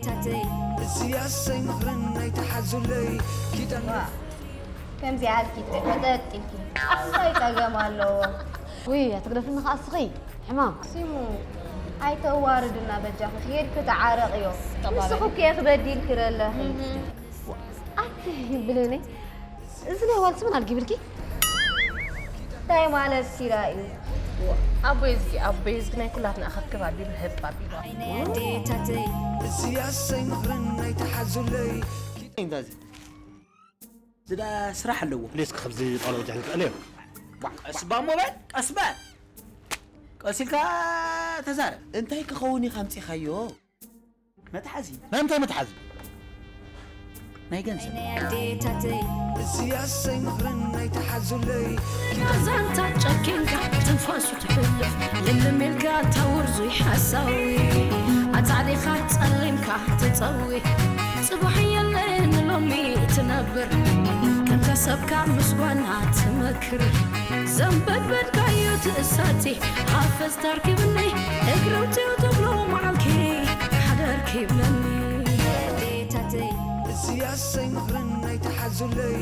ኣዴታተይ፣ እዚ ኣሰይ ምኽርን ኣይትሓዙለይ። ኪዳን ከምዚ ኣልኪ ጥጥጥ ኢልኪ እንታይ ጸገም ኣለዎ? ውይ ኣትግደፍኒ ከዓ እስኺ ሕማም። ሲሙ ኣይተዋርድና በጃኺ፣ ኬድኪ ተዓረቕዮ። ንስኺ እኮ ኢኺ በዲልኪ ዘለኺ። ኣቲ ብሌነይ እዚ ናይ ዋልስ ምን ኣልጊብልኪ? እንታይ ማለት ኪራ እዩ? ኣቦይ እዝጊ ኣቦይ እዝጊ ናይ ኩላትና ኣኸክብ ኣቢሉ ህብ ኣቢሉ ናይ ኣዴታተይ፣ እዚ ኣሰይ ምኽርን ኣይትሓዙለይ። እንታይ እዚ ዝዳ ስራሕ ኣለዎ። ፕሊስ ካብዚ ቆልዓ ወጃ ንክእል እዩ። ቀስ ባ ሞባይል ቀስ ባ ቀስ ኢልካ ተዛረብ። እንታይ ክኸውን ኢኻ ኣምፂኻዮ? መትሓዚ ናይ ምንታይ መትሓዚ? ናይ ገንዘብ ናይ ኣዴታተይ፣ እዚ ኣሰይ ምኽርን ኣይትሓዙለይ። ዛንታ ጨኪንካ ትንፋሱ ትሕልፍ ልምልም ኢልካ ታውርዙይ ሓሳዊ ኣጻዲኻ ጸሊምካ ትጸዊ ጽባሕ የለን ሎሚ ትነብር ከምታ ሰብካ ምስጓና ትመክር ዘንበድበድካዮ ትእሳቲ ሓፈዝ ታርኪብኒ እግረውትዮ ተብሎ መዓልኪ ሓደርኪብለኒ ኣዴታተይ፣ እዚ ኣሰይ ምኽርን ኣይትሓዙለይ።